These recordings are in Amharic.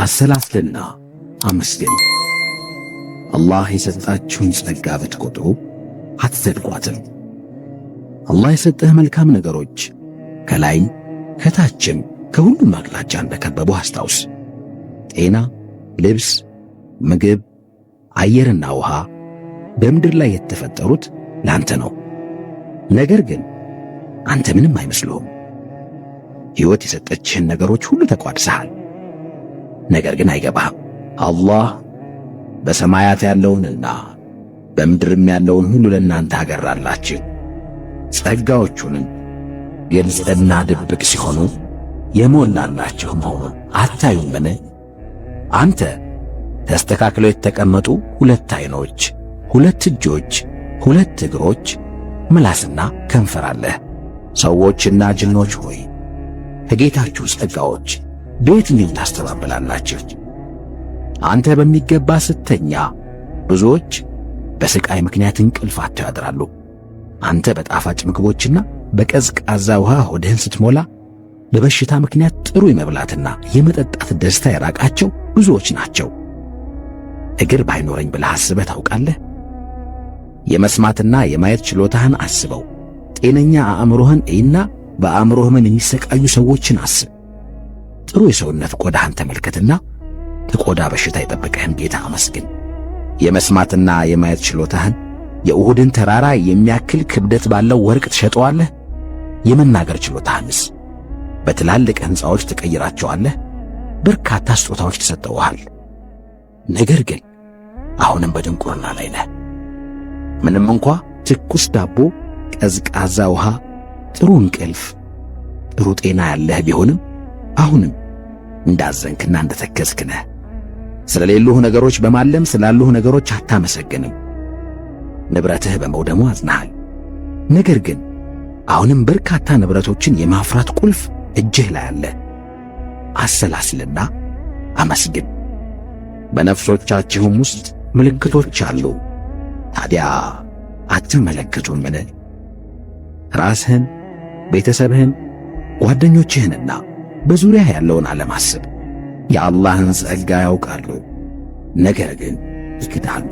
አሰላስልና አመስግን። አላህ የሰጣችሁን ጸጋ ብትቆጥሩ አትዘልቋትም። አላህ የሰጠህ መልካም ነገሮች ከላይም ከታችም ከሁሉም አቅጣጫ እንደከበቡ አስታውስ። ጤና፣ ልብስ፣ ምግብ፣ አየርና ውሃ በምድር ላይ የተፈጠሩት ላንተ ነው። ነገር ግን አንተ ምንም አይመስልህም። ሕይወት የሰጠችህን ነገሮች ሁሉ ተቋድሰሃል። ነገር ግን አይገባህም። አላህ በሰማያት ያለውንና በምድርም ያለውን ሁሉ ለእናንተ አገራላችሁ። ጸጋዎቹንም ግልጽና ድብቅ ሲሆኑ የሞላላችሁ መሆኑን አታዩምን? አንተ ተስተካክለው የተቀመጡ ሁለት ዓይኖች፣ ሁለት እጆች፣ ሁለት እግሮች፣ ምላስና ከንፈር አለህ። ሰዎችና ጅኖች ሆይ፣ ከጌታችሁ ጸጋዎች በየትኛው ታስተባብላላችሁ? አንተ በሚገባ ስተኛ ብዙዎች በስቃይ ምክንያት እንቅልፍ አጥተው ያድራሉ። አንተ በጣፋጭ ምግቦችና በቀዝቃዛ ውሃ ሆድህን ስትሞላ በበሽታ ምክንያት ጥሩ የመብላትና የመጠጣት ደስታ የራቃቸው ብዙዎች ናቸው። እግር ባይኖረኝ ብለህ አስበህ ታውቃለህ? የመስማትና የማየት ችሎታህን አስበው። ጤነኛ አእምሮህን እይና በአእምሮ ህመም የሚሰቃዩ ሰዎችን አስብ። ጥሩ የሰውነት ቆዳህን ተመልከትና ከቆዳ በሽታ የጠበቀህን ጌታ አመስግን። የመስማትና የማየት ችሎታህን የኡሁድን ተራራ የሚያክል ክብደት ባለው ወርቅ ትሸጠዋለህ? የመናገር ችሎታህንስ በትላልቅ ሕንፃዎች ትቀይራቸዋለህ? በርካታ ስጦታዎች ተሰጥተውሃል። ነገር ግን አሁንም በድንቁርና ላይ ነህ። ምንም እንኳ ትኩስ ዳቦ፣ ቀዝቃዛ ውሃ፣ ጥሩ እንቅልፍ፣ ጥሩ ጤና ያለህ ቢሆንም አሁንም እንዳዘንክና እንደተከዝክ ነህ። ስለሌሉህ ነገሮች በማለም ስላሉህ ነገሮች አታመሰግንም። ንብረትህ በመውደሙ አዝነሃል። ነገር ግን አሁንም በርካታ ንብረቶችን የማፍራት ቁልፍ እጅህ ላይ አለ። አሰላስልና አመስግን። በነፍሶቻችሁም ውስጥ ምልክቶች አሉ፣ ታዲያ አትመለከቱምን? ራስህን፣ ቤተሰብህን፣ ጓደኞችህንና በዙሪያ ያለውን ዓለም አስብ። የአላህን ጸጋ ያውቃሉ፣ ነገር ግን ይክዳሉ።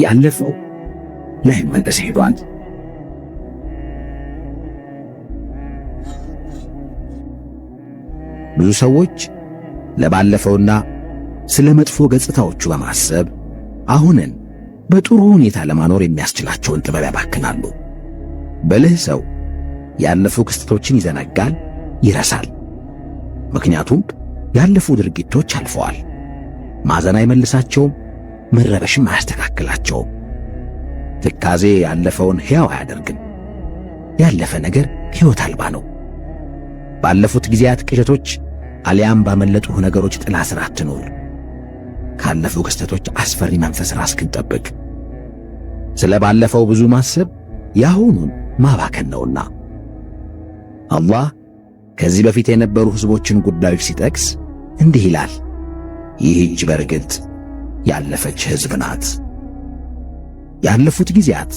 ያለፈው ላይመለስ ሄዷል። ብዙ ሰዎች ለባለፈውና ስለ መጥፎ ገጽታዎቹ በማሰብ አሁንን በጥሩ ሁኔታ ለማኖር የሚያስችላቸውን ጥበብ ያባክናሉ። ብልህ ሰው ያለፉ ክስተቶችን ይዘነጋል፣ ይረሳል። ምክንያቱም ያለፉ ድርጊቶች አልፈዋል። ማዘን አይመልሳቸውም፣ መረበሽም አያስተካክላቸውም። ትካዜ ያለፈውን ሕያው አያደርግም። ያለፈ ነገር ሕይወት አልባ ነው። ባለፉት ጊዜያት ቅዠቶች አሊያም ባመለጡህ ነገሮች ጥላ ስር አትኑር። ካለፉ ክስተቶች አስፈሪ መንፈስ ራስህን ጠብቅ። ስለ ባለፈው ብዙ ማሰብ የአሁኑን ማባከን ነውና። አላህ ከዚህ በፊት የነበሩ ሕዝቦችን ጉዳዮች ሲጠቅስ እንዲህ ይላል፣ ይህች በርግጥ ያለፈች ሕዝብ ናት። ያለፉት ጊዜያት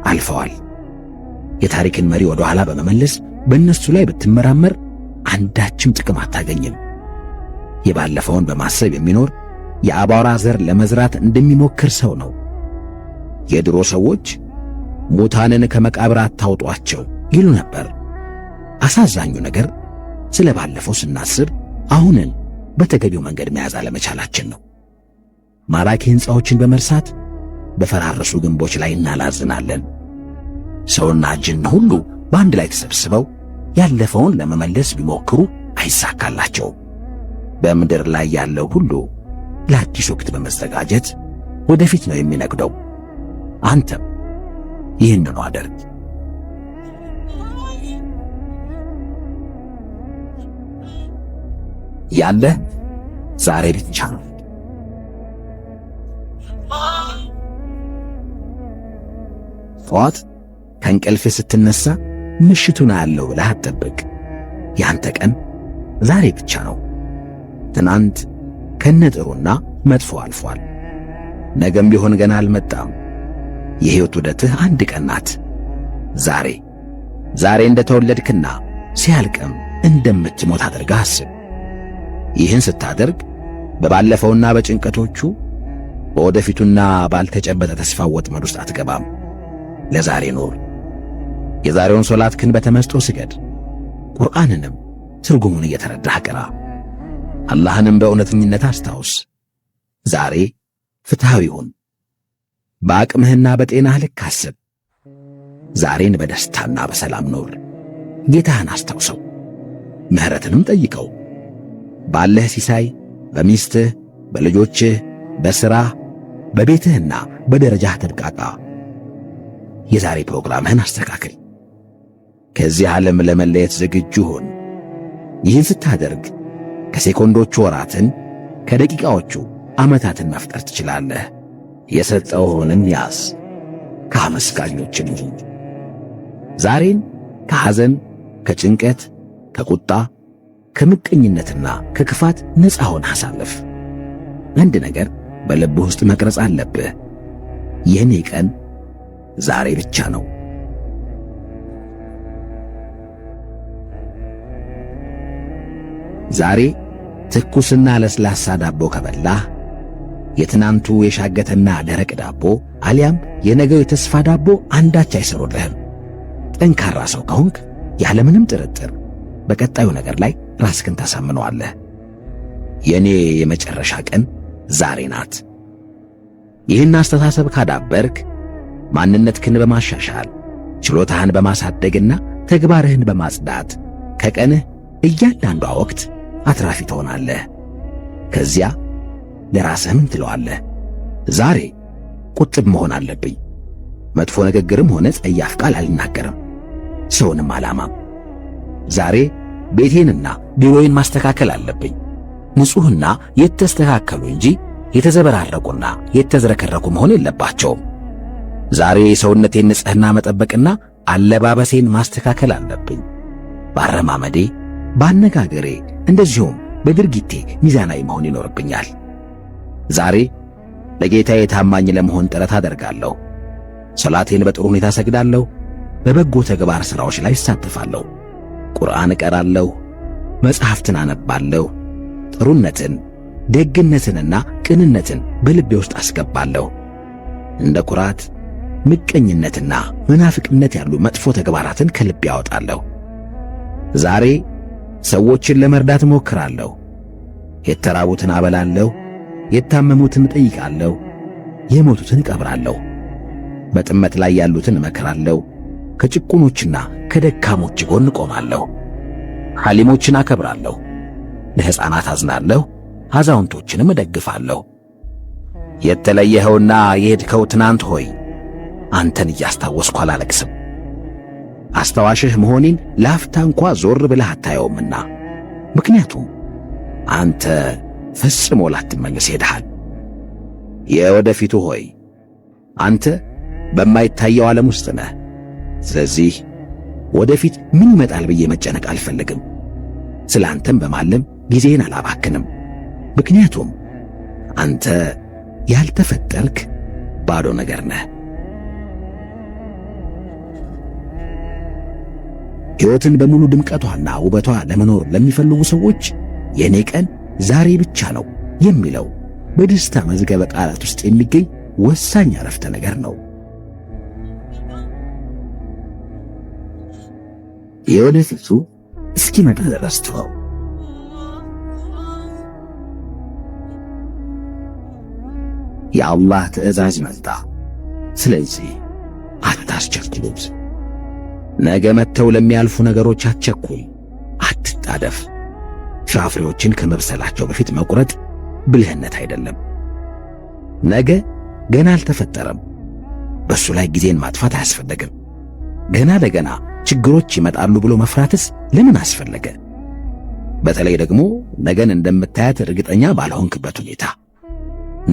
አልፈዋል። የታሪክን መሪ ወደ ኋላ በመመለስ በእነሱ ላይ ብትመራመር አንዳችም ጥቅም አታገኝም። የባለፈውን በማሰብ የሚኖር የአቧራ ዘር ለመዝራት እንደሚሞክር ሰው ነው። የድሮ ሰዎች ሙታንን ከመቃብር አታውጧቸው ይሉ ነበር። አሳዛኙ ነገር ስለ ባለፈው ስናስብ አሁንን በተገቢው መንገድ መያዝ አለመቻላችን ነው። ማራኪ ሕንፃዎችን በመርሳት በፈራረሱ ግንቦች ላይ እናላዝናለን። ሰውና ጅን ሁሉ በአንድ ላይ ተሰብስበው ያለፈውን ለመመለስ ቢሞክሩ አይሳካላቸውም። በምድር ላይ ያለው ሁሉ ለአዲስ ወቅት በመዘጋጀት ወደፊት ነው የሚነግደው። አንተም ይህንኑ አደርግ። ያለህ ዛሬ ብቻ ነው። ጠዋት ከእንቅልፍ ስትነሳ ምሽቱን አያለው ብለህ አትጠብቅ። ያንተ ቀን ዛሬ ብቻ ነው። ትናንት ከነጥሩና መጥፎ አልፏል። ነገም ቢሆን ገና አልመጣም። የሕይወት ዑደትህ አንድ ቀን ናት። ዛሬ ዛሬ እንደተወለድክና ሲያልቅም እንደምትሞት አድርገህ አስብ። ይህን ስታደርግ በባለፈውና በጭንቀቶቹ በወደፊቱና ባልተጨበጠ ተስፋ ወጥመድ ውስጥ አትገባም። ለዛሬ ኑር። የዛሬውን ሶላትህን በተመስጦ ስገድ። ቁርአንንም ትርጉሙን እየተረዳህ ቅራ። አላህንም በእውነተኝነት አስታውስ። ዛሬ ፍትሃዊ ሁን። በአቅምህና በጤናህ ልክ አስብ። ዛሬን በደስታና በሰላም ኑር። ጌታህን አስታውሰው፣ ምሕረትንም ጠይቀው። ባለህ ሲሳይ በሚስትህ፣ በልጆችህ፣ በሥራህ፣ በቤትህና በደረጃህ ተብቃቃ። የዛሬ ፕሮግራምህን አስተካክል። ከዚህ ዓለም ለመለየት ዝግጁ ሁን። ይህን ስታደርግ ከሴኮንዶቹ ወራትን፣ ከደቂቃዎቹ ዓመታትን መፍጠር ትችላለህ። የሰጠውህንም ያዝ፣ ከአመስጋኞችም ሁን። ዛሬን ከሐዘን፣ ከጭንቀት፣ ከቁጣ፣ ከምቀኝነትና ከክፋት ነፃ ሆነህ አሳልፍ። አንድ ነገር በልብህ ውስጥ መቅረጽ አለብህ። የኔ ቀን ዛሬ ብቻ ነው። ዛሬ ትኩስና ለስላሳ ዳቦ ከበላህ የትናንቱ የሻገተና ደረቅ ዳቦ አሊያም የነገው የተስፋ ዳቦ አንዳች አይሰሩልህም። ጠንካራ ሰው ከሆንክ ያለምንም ጥርጥር በቀጣዩ ነገር ላይ ራስህን ታሳምነዋለህ። የኔ የመጨረሻ ቀን ዛሬ ናት። ይህን አስተሳሰብ ካዳበርክ ማንነትህን በማሻሻል ችሎታህን በማሳደግና ተግባርህን በማጽዳት ከቀንህ እያንዳንዷ ወቅት አትራፊ ትሆናለህ። ከዚያ ለራስህ ምን ትለዋለህ? ዛሬ ቁጥብ መሆን አለብኝ። መጥፎ ንግግርም ሆነ ጸያፍ ቃል አልናገርም፣ ሰውንም አላማም። ዛሬ ቤቴንና ቢሮዬን ማስተካከል አለብኝ። ንጹሕና የተስተካከሉ እንጂ የተዘበራረቁና የተዝረከረኩ መሆን የለባቸውም። ዛሬ የሰውነቴን ንጽሕና መጠበቅና አለባበሴን ማስተካከል አለብኝ። ባረማመዴ፣ ባነጋገሬ እንደዚሁም በድርጊቴ ሚዛናዊ መሆን ይኖርብኛል። ዛሬ ለጌታዬ ታማኝ ለመሆን ጥረት አደርጋለሁ። ሰላቴን በጥሩ ሁኔታ ሰግዳለሁ። በበጎ ተግባር ሥራዎች ላይ እሳተፋለሁ። ቁርአን እቀራለሁ፣ መጽሐፍትን አነባለሁ። ጥሩነትን፣ ደግነትንና ቅንነትን በልቤ ውስጥ አስገባለሁ። እንደ ኩራት፣ ምቀኝነትና መናፍቅነት ያሉ መጥፎ ተግባራትን ከልቤ አወጣለሁ። ዛሬ ሰዎችን ለመርዳት እሞክራለሁ። የተራቡትን አበላለሁ፣ የታመሙትን እጠይቃለሁ፣ የሞቱትን እቀብራለሁ፣ በጥመት ላይ ያሉትን እመክራለሁ፣ ከጭቁኖችና ከደካሞች ጎን እቆማለሁ፣ ሐሊሞችን አከብራለሁ፣ ለሕፃናት አዝናለሁ፣ አዛውንቶችንም እደግፋለሁ። የተለየኸውና የሄድከው ትናንት ሆይ አንተን እያስታወስኩ አላለቅስም። አስታዋሽህ መሆኔን ለአፍታ እንኳ ዞር ብለህ አታየውምና፣ ምክንያቱም አንተ ፈጽሞ ላትመለስ ሄደሃል። የወደፊቱ ሆይ አንተ በማይታየው ዓለም ውስጥ ነህ። ስለዚህ ወደፊት ምን ይመጣል ብዬ መጨነቅ አልፈልግም። ስለ አንተም በማለም ጊዜን አላባክንም። ምክንያቱም አንተ ያልተፈጠርክ ባዶ ነገር ነህ። ሕይወትን በሙሉ ድምቀቷና ውበቷ ለመኖር ለሚፈልጉ ሰዎች የእኔ ቀን ዛሬ ብቻ ነው የሚለው በደስታ መዝገበ ቃላት ውስጥ የሚገኝ ወሳኝ አረፍተ ነገር ነው። የወደፊቱ እስኪመጣ ድረስ ተወው። የአላህ ትዕዛዝ መጣ። ስለዚህ አታስቸኩሉት። ነገ መጥተው ለሚያልፉ ነገሮች አትቸኩል፣ አትጣደፍ። ፍራፍሬዎችን ከመብሰላቸው በፊት መቁረጥ ብልህነት አይደለም። ነገ ገና አልተፈጠረም። በእሱ ላይ ጊዜን ማጥፋት አያስፈልግም። ገና ለገና ችግሮች ይመጣሉ ብሎ መፍራትስ ለምን አስፈለገ? በተለይ ደግሞ ነገን እንደምታያት እርግጠኛ ባልሆንክበት ሁኔታ።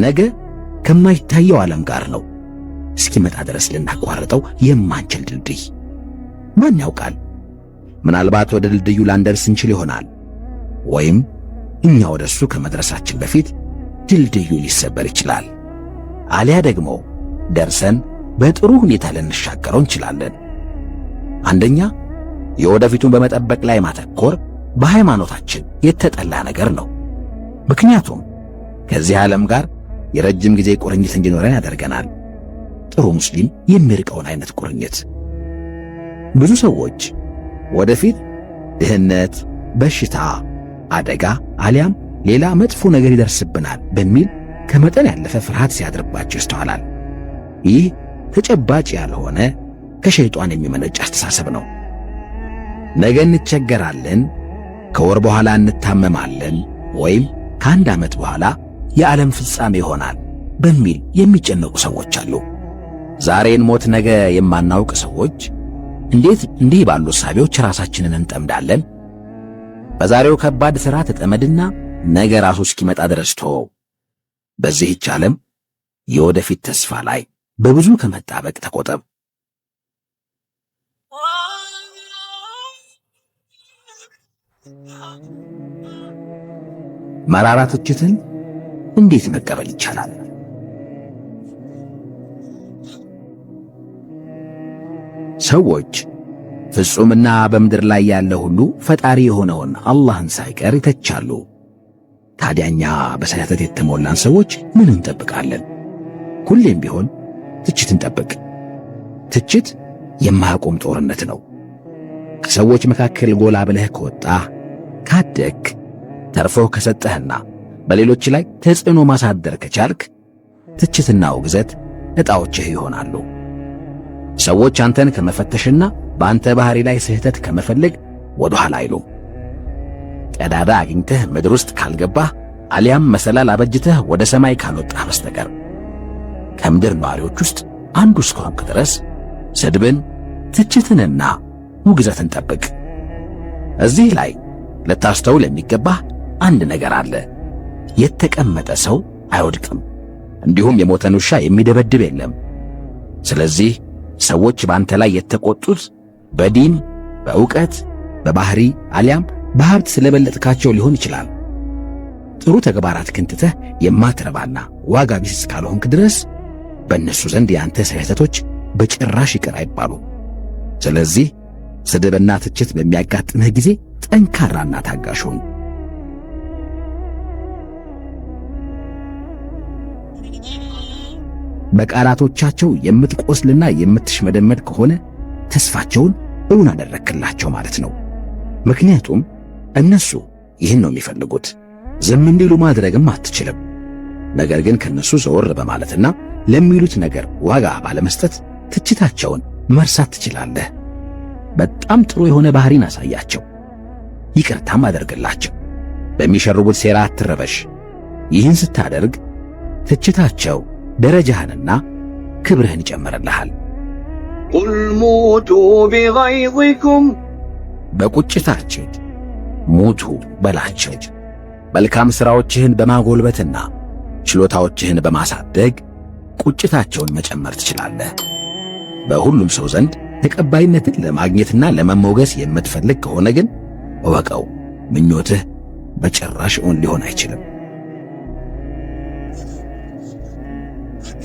ነገ ከማይታየው ዓለም ጋር ነው እስኪመጣ ድረስ ልናቋርጠው የማንችል ድልድይ። ማን ያውቃል? ምናልባት ወደ ድልድዩ ላንደርስ እንችል ይሆናል። ወይም እኛ ወደ እሱ ከመድረሳችን በፊት ድልድዩ ሊሰበር ይችላል። አሊያ ደግሞ ደርሰን በጥሩ ሁኔታ ልንሻገረው እንችላለን። አንደኛ፣ የወደፊቱን በመጠበቅ ላይ ማተኮር በሃይማኖታችን የተጠላ ነገር ነው። ምክንያቱም ከዚህ ዓለም ጋር የረጅም ጊዜ ቁርኝት እንዲኖረን ያደርገናል። ጥሩ ሙስሊም የሚርቀውን አይነት ቁርኝት። ብዙ ሰዎች ወደፊት ድህነት፣ በሽታ፣ አደጋ አሊያም ሌላ መጥፎ ነገር ይደርስብናል በሚል ከመጠን ያለፈ ፍርሃት ሲያድርባቸው ይስተዋላል። ይህ ተጨባጭ ያልሆነ ከሸይጧን የሚመነጭ አስተሳሰብ ነው። ነገ እንቸገራለን፣ ከወር በኋላ እንታመማለን፣ ወይም ከአንድ ዓመት በኋላ የዓለም ፍጻሜ ይሆናል በሚል የሚጨነቁ ሰዎች አሉ። ዛሬን ሞት ነገ የማናውቅ ሰዎች እንዴት እንዲህ ባሉ እሳቤዎች ራሳችንን እንጠምዳለን? በዛሬው ከባድ ሥራ ተጠመድና ነገ ራሱ እስኪመጣ ድረስ ተወው። በዚህች ዓለም የወደፊት ተስፋ ላይ በብዙ ከመጣበቅ ተቆጠብ። መራራ ትችትን እንዴት መቀበል ይቻላል? ሰዎች ፍጹምና በምድር ላይ ያለ ሁሉ ፈጣሪ የሆነውን አላህን ሳይቀር ይተቻሉ። ታዲያኛ በስህተት የተሞላን ሰዎች ምን እንጠብቃለን? ሁሌም ቢሆን ትችትን ጠብቅ። ትችት የማያቆም ጦርነት ነው። ከሰዎች መካከል ጎላ ብለህ ከወጣህ፣ ካደግክ፣ ተርፎህ ከሰጠህና በሌሎች ላይ ተጽዕኖ ማሳደር ከቻልክ ትችትና ውግዘት ዕጣዎችህ ይሆናሉ። ሰዎች አንተን ከመፈተሽና በአንተ ባህሪ ላይ ስህተት ከመፈለግ ወደ ኋላ አይሉም። ቀዳዳ አግኝተህ ምድር ውስጥ ካልገባህ አሊያም መሰላል አበጅተህ ወደ ሰማይ ካልወጣህ በስተቀር ከምድር ነዋሪዎች ውስጥ አንዱ እስከሆንክ ድረስ ስድብን፣ ትችትንና ውግዘትን ጠብቅ። እዚህ ላይ ልታስተውል የሚገባህ አንድ ነገር አለ። የተቀመጠ ሰው አይወድቅም፣ እንዲሁም የሞተን ውሻ የሚደበድብ የለም። ስለዚህ ሰዎች በአንተ ላይ የተቆጡት በዲን፣ በእውቀት፣ በባህሪ አሊያም በሀብት ስለበለጥካቸው ሊሆን ይችላል። ጥሩ ተግባራት ክንትተህ የማትረባና ዋጋ ቢስ እስካልሆንክ ድረስ በእነሱ ዘንድ የአንተ ስህተቶች በጭራሽ ይቅር አይባሉ። ስለዚህ ስድብና ትችት በሚያጋጥምህ ጊዜ ጠንካራና ታጋሽ ሁን። በቃላቶቻቸው የምትቆስልና የምትሽመደመድ ከሆነ ተስፋቸውን እውን አደረክላቸው ማለት ነው። ምክንያቱም እነሱ ይህን ነው የሚፈልጉት። ዝም እንዲሉ ማድረግም አትችልም። ነገር ግን ከነሱ ዘወር በማለትና ለሚሉት ነገር ዋጋ ባለመስጠት ትችታቸውን መርሳት ትችላለህ። በጣም ጥሩ የሆነ ባህሪን አሳያቸው፣ ይቅርታም አደርግላቸው። በሚሸርቡት ሴራ አትረበሽ። ይህን ስታደርግ ትችታቸው ደረጃህንና ክብርህን ይጨምርልሃል። ቁል ሙቱ ቢገይዚኩም፣ በቁጭታችሁ ሙቱ በላቸው። መልካም ሥራዎችህን በማጎልበትና ችሎታዎችህን በማሳደግ ቁጭታቸውን መጨመር ትችላለህ። በሁሉም ሰው ዘንድ ተቀባይነትን ለማግኘትና ለመሞገስ የምትፈልግ ከሆነ ግን እወቀው፣ ምኞትህ በጭራሽ እውን ሊሆን አይችልም።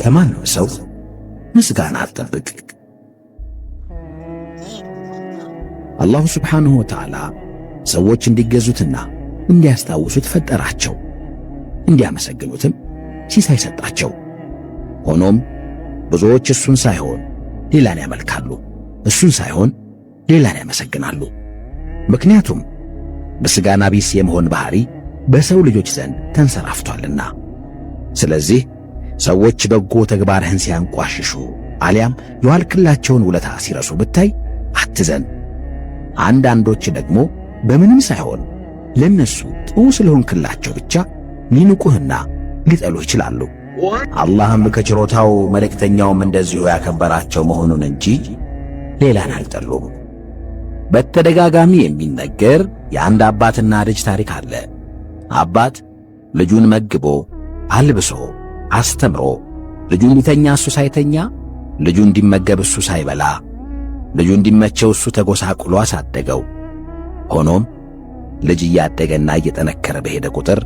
ከማንም ሰው ምስጋና አትጠብቅ። አላሁ ስብሓንሁ ወተዓላ ሰዎች እንዲገዙትና እንዲያስታውሱት ፈጠራቸው፣ እንዲያመሰግኑትም ሲሳይ ሰጣቸው። ሆኖም ብዙዎች እሱን ሳይሆን ሌላን ያመልካሉ፣ እሱን ሳይሆን ሌላን ያመሰግናሉ። ምክንያቱም ምስጋና ቢስ የመሆን ባህሪ በሰው ልጆች ዘንድ ተንሰራፍቷልና። ስለዚህ ሰዎች በጎ ተግባርህን ሲያንቋሽሹ አሊያም የዋልክላቸውን ውለታ ሲረሱ ብታይ አትዘን። አንዳንዶች ደግሞ በምንም ሳይሆን ለነሱ ጥሩ ስለሆንክላቸው ብቻ ሊንቁህና ሊጠሉህ ይችላሉ። አላህም ከችሮታው መልእክተኛውም እንደዚሁ ያከበራቸው መሆኑን እንጂ ሌላን አልጠሉም። በተደጋጋሚ የሚነገር የአንድ አባትና ልጅ ታሪክ አለ። አባት ልጁን መግቦ አልብሶ አስተምሮ ልጁ እንዲተኛ እሱ ሳይተኛ፣ ልጁ እንዲመገብ እሱ ሳይበላ፣ ልጁ እንዲመቸው እሱ ተጎሳቁሎ አሳደገው። ሆኖም ልጅ እያደገና እየጠነከረ በሄደ ቁጥር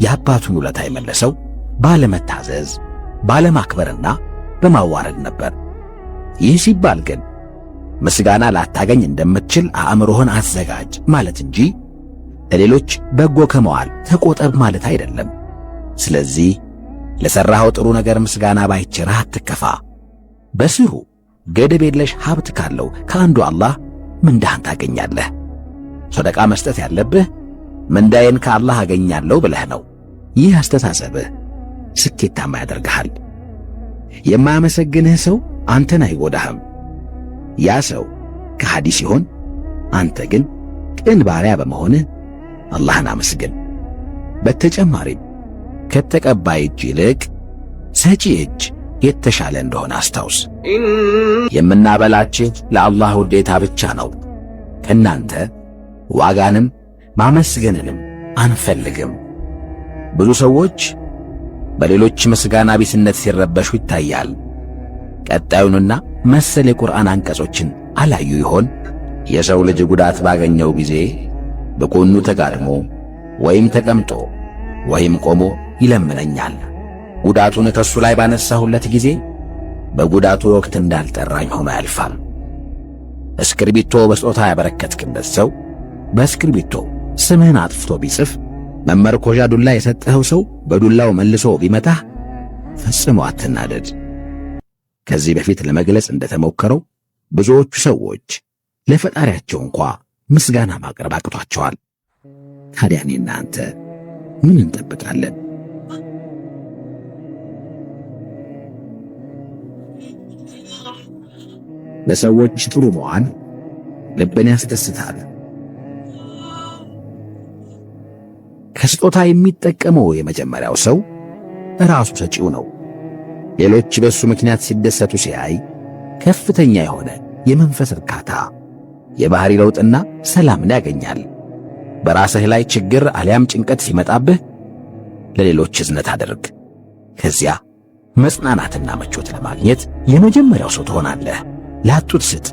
የአባቱን ውለታ የመለሰው ባለመታዘዝ፣ ባለማክበርና በማዋረድ ነበር። ይህ ሲባል ግን ምስጋና ላታገኝ እንደምትችል አእምሮህን አዘጋጅ ማለት እንጂ ለሌሎች በጎ ከመዋል ተቆጠብ ማለት አይደለም። ስለዚህ ለሠራኸው ጥሩ ነገር ምስጋና ባይቸርህ አትከፋ። በስሩ ገደብ የለሽ ሀብት ካለው ከአንዱ አላህ ምንዳህን ታገኛለህ። ሰደቃ መስጠት ያለብህ ምንዳዬን ከአላህ አገኛለሁ ብለህ ነው። ይህ አስተሳሰብህ ስኬታማ ያደርግሃል። የማያመሰግንህ ሰው አንተን አይጎዳህም። ያ ሰው ከሃዲ ሲሆን፣ አንተ ግን ቅን ባሪያ በመሆንህ አላህን አመስግን። በተጨማሪም ከተቀባይ እጅ ይልቅ ሰጪ እጅ የተሻለ እንደሆነ አስታውስ። የምናበላችሁ ለአላህ ውዴታ ብቻ ነው። ከእናንተ ዋጋንም ማመስገንንም አንፈልግም። ብዙ ሰዎች በሌሎች ምስጋና ቢስነት ሲረበሹ ይታያል። ቀጣዩንና መሰል የቁርአን አንቀጾችን አላዩ ይሆን? የሰው ልጅ ጉዳት ባገኘው ጊዜ በጎኑ ተጋድሞ ወይም ተቀምጦ ወይም ቆሞ ይለምነኛል። ጉዳቱን ከሱ ላይ ባነሳሁለት ጊዜ በጉዳቱ ወቅት እንዳልጠራኝ ሆኖ ያልፋል። እስክርቢቶ በስጦታ ያበረከትክለት ሰው በእስክርቢቶ ስምህን አጥፍቶ ቢጽፍ፣ መመርኮዣ ዱላ የሰጠኸው ሰው በዱላው መልሶ ቢመታህ ፈጽሞ አትናደድ። ከዚህ በፊት ለመግለጽ እንደተሞከረው ብዙዎቹ ሰዎች ለፈጣሪያቸው እንኳ ምስጋና ማቅረብ አቅቷቸዋል። ታዲያ እኔና አንተ ምን እንጠብቃለን? ለሰዎች ጥሩ መዋል ልብን ያስደስታል። ከስጦታ የሚጠቀመው የመጀመሪያው ሰው ራሱ ሰጪው ነው። ሌሎች በእሱ ምክንያት ሲደሰቱ ሲያይ ከፍተኛ የሆነ የመንፈስ እርካታ፣ የባህሪ ለውጥና ሰላምን ያገኛል። በራስህ ላይ ችግር አሊያም ጭንቀት ሲመጣብህ ለሌሎች እዝነት አድርግ። ከዚያ መጽናናትና ምቾት ለማግኘት የመጀመሪያው ሰው ትሆናለህ። ላጡት ስጥ፣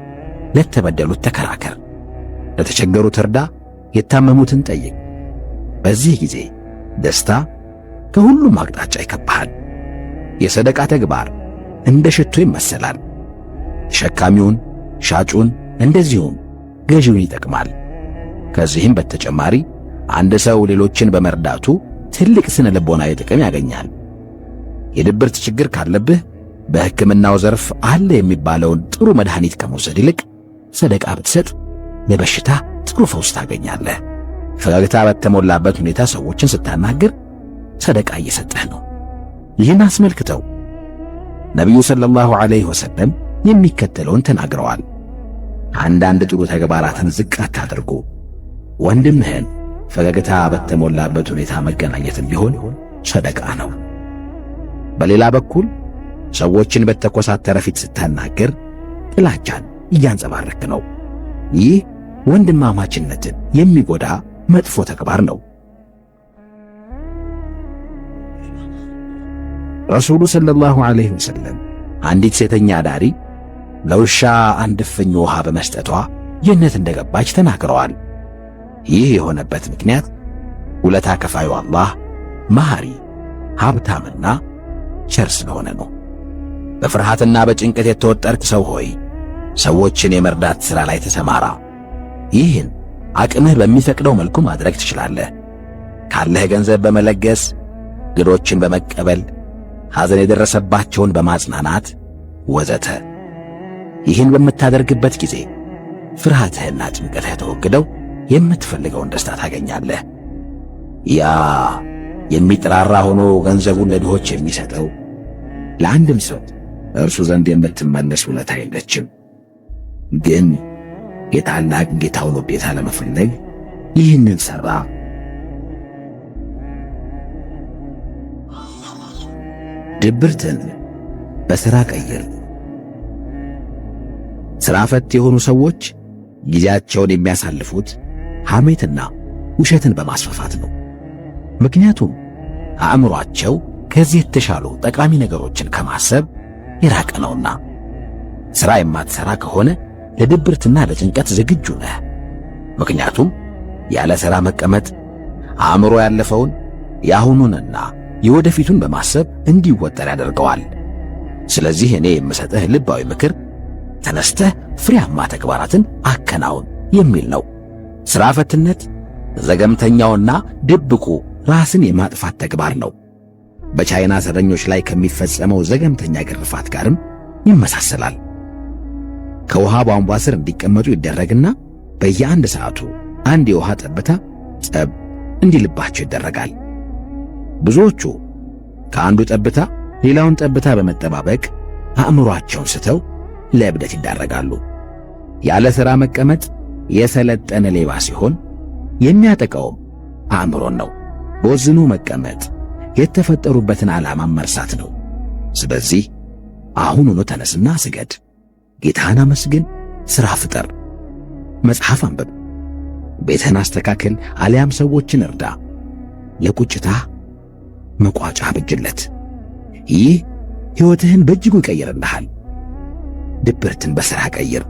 ለተበደሉት ተከራከር፣ ለተቸገሩት እርዳ፣ የታመሙትን ጠይቅ። በዚህ ጊዜ ደስታ ከሁሉም አቅጣጫ ይከብሃል። የሰደቃ ተግባር እንደ ሽቶ ይመሰላል። ተሸካሚውን፣ ሻጩን፣ እንደዚሁም ገዢውን ይጠቅማል። ከዚህም በተጨማሪ አንድ ሰው ሌሎችን በመርዳቱ ትልቅ ስነ ልቦናዊ ጥቅም ያገኛል። የድብርት ችግር ካለብህ በሕክምናው ዘርፍ አለ የሚባለውን ጥሩ መድኃኒት ከመውሰድ ይልቅ ሰደቃ ብትሰጥ ለበሽታ ጥሩ ፈውስ ታገኛለህ። ፈገግታ በተሞላበት ሁኔታ ሰዎችን ስታናግር ሰደቃ እየሰጠህ ነው። ይህን አስመልክተው ነቢዩ ሰለላሁ ዐለይሂ ወሰለም የሚከተለውን ተናግረዋል። አንዳንድ ጥሩ ተግባራትን ዝቅ አታድርጉ። ወንድምህን ፈገግታ በተሞላበት ሁኔታ መገናኘትም ቢሆን ሰደቃ ነው። በሌላ በኩል ሰዎችን በተኮሳተረ ፊት ስታናግር ጥላቻን እያንጸባረክ ነው። ይህ ወንድማማችነትን የሚጎዳ መጥፎ ተግባር ነው። ረሱሉ ሰለላሁ ዐለይሂ ወሰለም አንዲት ሴተኛ አዳሪ ለውሻ አንድ እፍኝ ውሃ በመስጠቷ ጀነት እንደገባች ተናግረዋል። ይህ የሆነበት ምክንያት ውለታ ከፋዩ አላህ መሐሪ፣ ሀብታምና ቸር ስለሆነ ነው። በፍርሃትና በጭንቀት የተወጠርክ ሰው ሆይ ሰዎችን የመርዳት ሥራ ላይ ተሰማራ። ይህን አቅምህ በሚፈቅደው መልኩ ማድረግ ትችላለህ። ካለህ ገንዘብ በመለገስ፣ እንግዶችን በመቀበል፣ ሐዘን የደረሰባቸውን በማጽናናት ወዘተ። ይህን በምታደርግበት ጊዜ ፍርሃትህና ጭንቀትህ ተወግደው የምትፈልገውን ደስታ ታገኛለህ። ያ የሚጠራራ ሆኖ ገንዘቡን ለድሆች የሚሰጠው ለአንድም ሰው እርሱ ዘንድ የምትመለስ ውለታ የለችም። ግን የታላቅ ጌታውን ውዴታ ለመፈለግ ይህንን ሠራ። ድብርትን በሥራ ቀይር። ሥራ ፈት የሆኑ ሰዎች ጊዜያቸውን የሚያሳልፉት ሐሜትና ውሸትን በማስፋፋት ነው። ምክንያቱም አእምሯቸው ከዚህ የተሻሉ ጠቃሚ ነገሮችን ከማሰብ የራቀ ነውና። ሥራ የማትሠራ ከሆነ ለድብርትና ለጭንቀት ዝግጁ ነህ። ምክንያቱም ያለ ሥራ መቀመጥ አእምሮ ያለፈውን የአሁኑንና የወደፊቱን በማሰብ እንዲወጠር ያደርገዋል። ስለዚህ እኔ የምሰጥህ ልባዊ ምክር ተነስተህ ፍሬያማ ተግባራትን አከናውን የሚል ነው። ሥራ ፈትነት ዘገምተኛውና ድብቁ ራስን የማጥፋት ተግባር ነው። በቻይና እስረኞች ላይ ከሚፈጸመው ዘገምተኛ ግርፋት ጋርም ይመሳሰላል። ከውሃ ቧንቧ ስር እንዲቀመጡ ይደረግና በየአንድ ሰዓቱ አንድ የውሃ ጠብታ ጠብ እንዲልባቸው ይደረጋል። ብዙዎቹ ከአንዱ ጠብታ ሌላውን ጠብታ በመጠባበቅ አእምሯቸውን ስተው ለእብደት ይዳረጋሉ። ያለ ሥራ መቀመጥ የሰለጠነ ሌባ ሲሆን የሚያጠቃውም አእምሮን ነው። ቦዝኖ መቀመጥ የተፈጠሩበትን ዓላማ መርሳት ነው። ስለዚህ አሁኑኑ ተነስና ስገድ፣ ጌታህን አመስግን፣ ሥራ ፍጠር፣ መጽሐፍ አንብብ፣ ቤትህን አስተካክል፣ አሊያም ሰዎችን እርዳ። ለቁጭታህ መቋጫ አብጅለት። ይህ ሕይወትህን በእጅጉ ይቀይርልሃል። ድብርትን በሥራ ቀይር።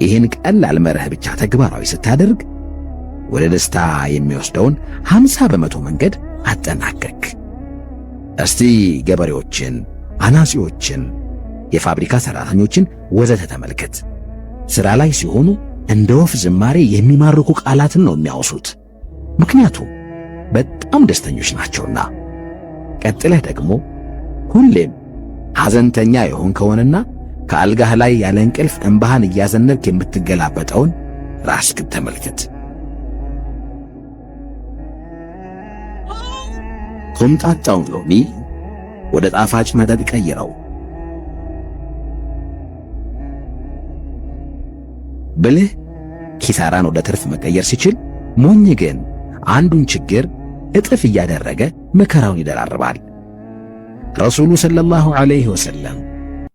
ይህን ቀላል መርህ ብቻ ተግባራዊ ስታደርግ ወደ ደስታ የሚወስደውን 50% መንገድ አጠናቀቅ። እስቲ ገበሬዎችን፣ አናጺዎችን፣ የፋብሪካ ሠራተኞችን ወዘተ ተመልከት። ሥራ ላይ ሲሆኑ እንደ ወፍ ዝማሬ የሚማርኩ ቃላትን ነው የሚያወሱት፣ ምክንያቱም በጣም ደስተኞች ናቸውና። ቀጥለህ ደግሞ ሁሌም ሐዘንተኛ የሆንከውንና ከአልጋህ ላይ ያለ እንቅልፍ እንባህን እያዘነብክ የምትገላበጠውን ራስህን ተመልከት። ኮምጣጣውን ሎሚ ወደ ጣፋጭ መጠጥ ቀይረው። ብልህ ኪሳራን ወደ ትርፍ መቀየር ሲችል፣ ሞኝ ግን አንዱን ችግር እጥፍ እያደረገ መከራውን ይደራርባል። ረሱሉ ሰለላሁ ዐለይሂ ወሰለም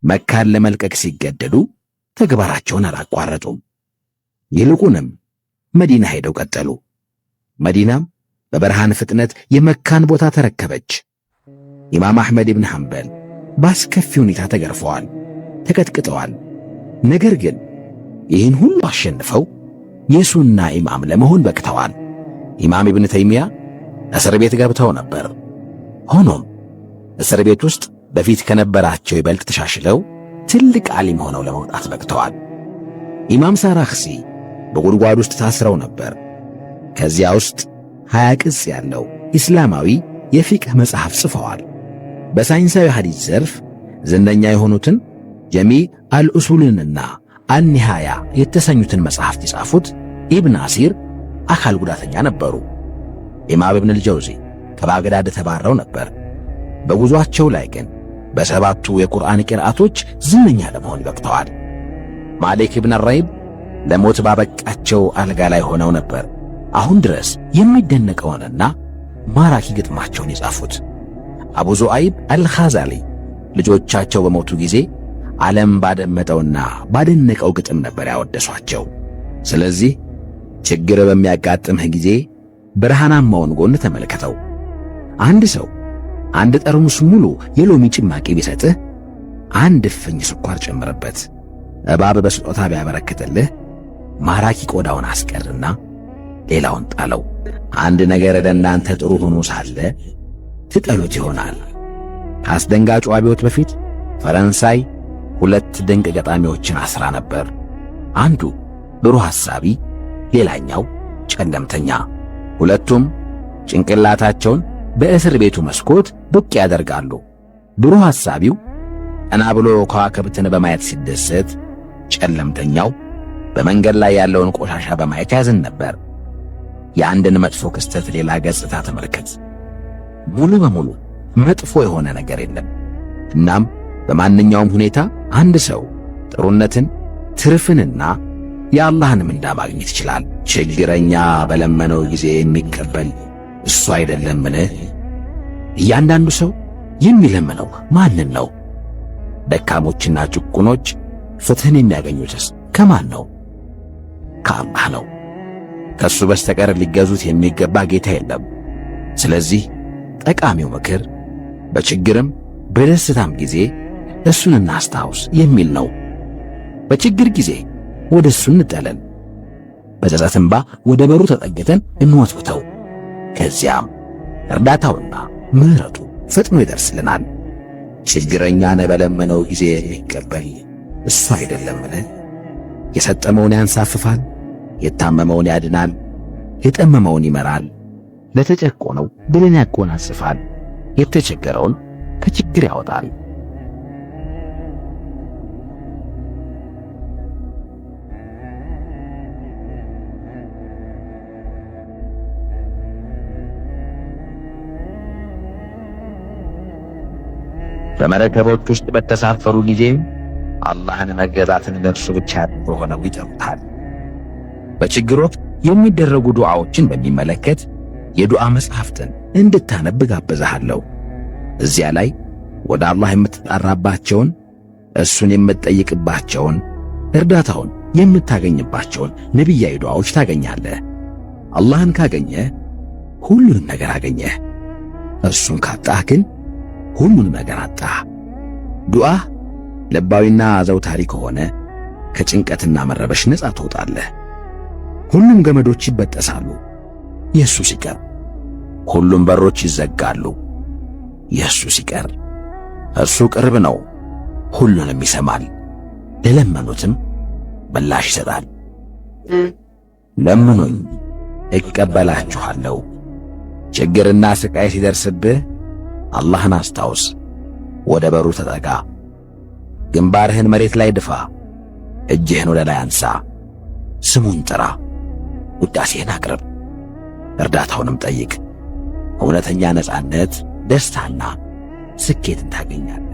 መካን ለመልቀቅ ሲገደዱ ተግባራቸውን አላቋረጡም። ይልቁንም መዲና ሄደው ቀጠሉ። መዲናም በብርሃን ፍጥነት የመካን ቦታ ተረከበች። ኢማም አሕመድ ኢብን ሐንበል በአስከፊ ሁኔታ ተገርፈዋል፣ ተቀጥቅጠዋል። ነገር ግን ይህን ሁሉ አሸንፈው የሱና ኢማም ለመሆን በቅተዋል። ኢማም ኢብን ተይሚያ እስር ቤት ገብተው ነበር። ሆኖም እስር ቤት ውስጥ በፊት ከነበራቸው ይበልጥ ተሻሽለው ትልቅ ዓሊም ሆነው ለመውጣት በቅተዋል። ኢማም ሳራክሲ በጉድጓድ ውስጥ ታስረው ነበር። ከዚያ ውስጥ 20 ቅጽ ያለው ኢስላማዊ የፊቅህ መጽሐፍ ጽፈዋል። በሳይንሳዊ ሐዲስ ዘርፍ ዝነኛ የሆኑትን ጀሚ አልኡሱልንና አልኒሃያ የተሰኙትን መጽሐፍት የጻፉት ኢብን አሲር አካል ጉዳተኛ ነበሩ። ኢማም ኢብን አልጀውዚ ከባግዳድ ተባረው ነበር። በጉዟቸው ላይ ግን በሰባቱ የቁርአን ቂርአቶች ዝነኛ ለመሆን በቅተዋል። ማሊክ ኢብን አራይብ ለሞት ባበቃቸው አልጋ ላይ ሆነው ነበር አሁን ድረስ የሚደነቀውንና ማራኪ ግጥማቸውን የጻፉት። አቡ ዙአይብ አልኻዛሊ ልጆቻቸው በሞቱ ጊዜ ዓለም ባደመጠውና ባደነቀው ግጥም ነበር ያወደሷቸው። ስለዚህ ችግር በሚያጋጥምህ ጊዜ ብርሃናማውን ጎን ተመልከተው። አንድ ሰው አንድ ጠርሙስ ሙሉ የሎሚ ጭማቂ ቢሰጥህ አንድ እፍኝ ስኳር ጨምርበት። እባብ በስጦታ ቢያበረክትልህ ማራኪ ቆዳውን አስቀርና ሌላውን ጣለው። አንድ ነገር ለእናንተ ጥሩ ሆኖ ሳለ ትጠሉት ይሆናል። ከአስደንጋጩ አብዮት በፊት ፈረንሳይ ሁለት ድንቅ ገጣሚዎችን አስራ ነበር። አንዱ ብሩህ ሐሳቢ፣ ሌላኛው ጨለምተኛ። ሁለቱም ጭንቅላታቸውን በእስር ቤቱ መስኮት ብቅ ያደርጋሉ። ብሩህ ሐሳቢው ቀና ብሎ ከዋክብትን በማየት ሲደሰት፣ ጨለምተኛው በመንገድ ላይ ያለውን ቆሻሻ በማየት ያዝን ነበር። የአንድን መጥፎ ክስተት ሌላ ገጽታ ተመልከት። ሙሉ በሙሉ መጥፎ የሆነ ነገር የለም። እናም በማንኛውም ሁኔታ አንድ ሰው ጥሩነትን፣ ትርፍንና የአላህን ምንዳ ማግኘት ይችላል። ችግረኛ በለመነው ጊዜ የሚቀበል እሱ አይደለምን? እያንዳንዱ ሰው የሚለምነው ማንን ነው? ደካሞችና ጭቁኖች ፍትህን የሚያገኙትስ ከማን ነው? ከአላህ ነው። ከሱ በስተቀር ሊገዙት የሚገባ ጌታ የለም። ስለዚህ ጠቃሚው ምክር በችግርም በደስታም ጊዜ እሱን እናስታውስ የሚል ነው። በችግር ጊዜ ወደ እሱ እንጠለል፣ በጸጸት እንባ ወደ በሩ ተጠግተን እንወትውተው። ከዚያም እርዳታውና ምሕረቱ ፈጥኖ ይደርስልናል። ችግረኛን በለመነው ጊዜ የሚቀበል እሱ አይደለምን? የሰጠመውን ያንሳፍፋል፣ የታመመውን ያድናል፣ የጠመመውን ይመራል፣ ለተጨቆነው ድልን ያጎናጽፋል፣ የተቸገረውን ከችግር ያወጣል። በመርከቦች ውስጥ በተሳፈሩ ጊዜ አላህን መገዛትን ለእርሱ ብቻ ሆነው ይጠሩታል። በችግር ወቅት የሚደረጉ ዱዓዎችን በሚመለከት የዱዓ መጽሐፍትን እንድታነብ ጋብዝሃለሁ። እዚያ ላይ ወደ አላህ የምትጣራባቸውን፣ እሱን የምትጠይቅባቸውን፣ እርዳታውን የምታገኝባቸውን ነቢያዊ ዱዓዎች ታገኛለህ። አላህን ካገኘህ ሁሉንም ነገር አገኘህ። እርሱን ካጣህ ግን ሁሉንም ነገር አጣህ። ዱዓህ ልባዊና ዘውታሪ ከሆነ ከጭንቀትና መረበሽ ነፃ ትወጣለህ። ሁሉም ገመዶች ይበጠሳሉ፣ የእሱ ሲቀር። ሁሉም በሮች ይዘጋሉ፣ የእሱ ሲቀር። እርሱ ቅርብ ነው፣ ሁሉንም ይሰማል፣ ለለመኑትም ምላሽ ይሰጣል። ለምኑኝ እቀበላችኋለሁ። ችግርና ስቃይ ሲደርስብህ አላህን አስታውስ፣ ወደ በሩ ተጠጋ፣ ግንባርህን መሬት ላይ ድፋ፣ እጅህን ወደ ላይ አንሳ፣ ስሙን ጥራ፣ ውዳሴህን አቅርብ፣ እርዳታውንም ጠይቅ። እውነተኛ ነፃነት፣ ደስታና ስኬትን ታገኛለህ።